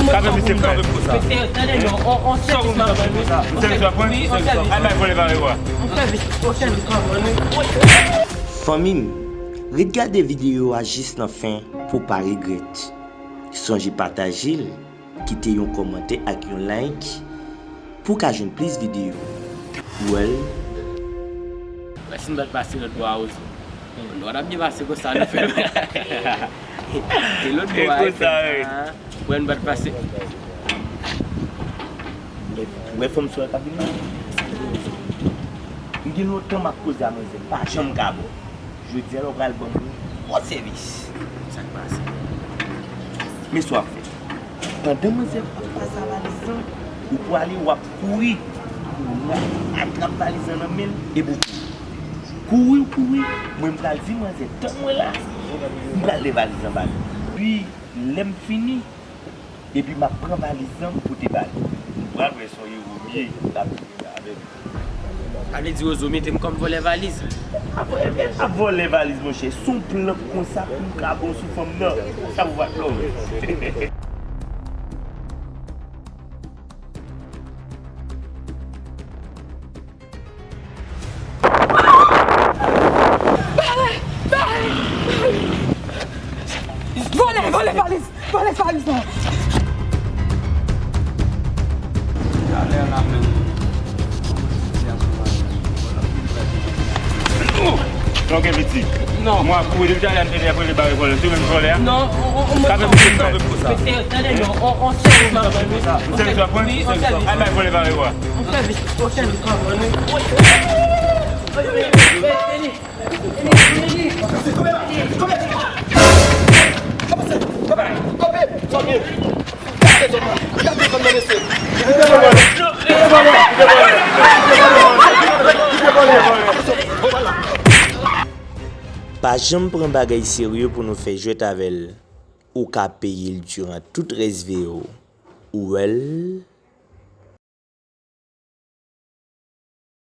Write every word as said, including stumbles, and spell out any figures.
Sa fè misye pè. Mesye, tande non, on, on sèvis m ap rann wi. On sèvis, wi, on sèvis. Al bay vòlè pa rewa. On sèvis, on sèvis m ap rann wi. Fanmi m, ret gade videyo a jis nan fen pou w pa regrèt. Sonje pataje l, kite yon kòmantè ak yon like pou w ka jwenn plis videyo. Well. Wè si n pa t pase lòt bò a Ozo. Nou t ap byen pase konsa, nou fè. E lòt bò a Efe a, wè n pa t pase. Wè fanm sou k ap vin nan. M gen lontan m ap koze a manzè, pa janm ka bon. Jodi a la w pral ban m yon bon sèvis. Sa k pase? Men sa w ap fè. Pandan manzè ap pase a valiz lan, ou prale w ap kouri. W ap atrap valiz lan nan men l epi w kouri. Kouri w kouri, mwen m pral di manzè tann mwen la, m pral lè valiz lan ba li. Epi lè m fini, epi m ap pran valiz lan m pote ba li. M pral wè si yon ewo m ye l ap vini avè m. Sa vle di Ozo mete m kòm vòlè valiz? Ap vòlè valiz, monchè. Se yon plan konsa pou m ka bon sou fanm nan. Sa pou bat lòm. Vòlè, vòlè valiz! Vòlè valiz la! Talè la menm. Non, gen piti. Non. Mwen ap kouri depi talè, m te di ap rele bare vòlè. Se menm vòlè a? Non, on, on, on, sa fè piti m pè. Mesye, tande non, on, on sèvis m ap rann wi. Yon sèvis w ap pran? Wi, yon sèvis. Al bay vòlè bare wa. On sèvis, on sèvis m ap rann wi. Pa janm pran bagay serye pou nou fè jwèt avè l. Ou ka peye l diran tout rès vi w. Ou wè l?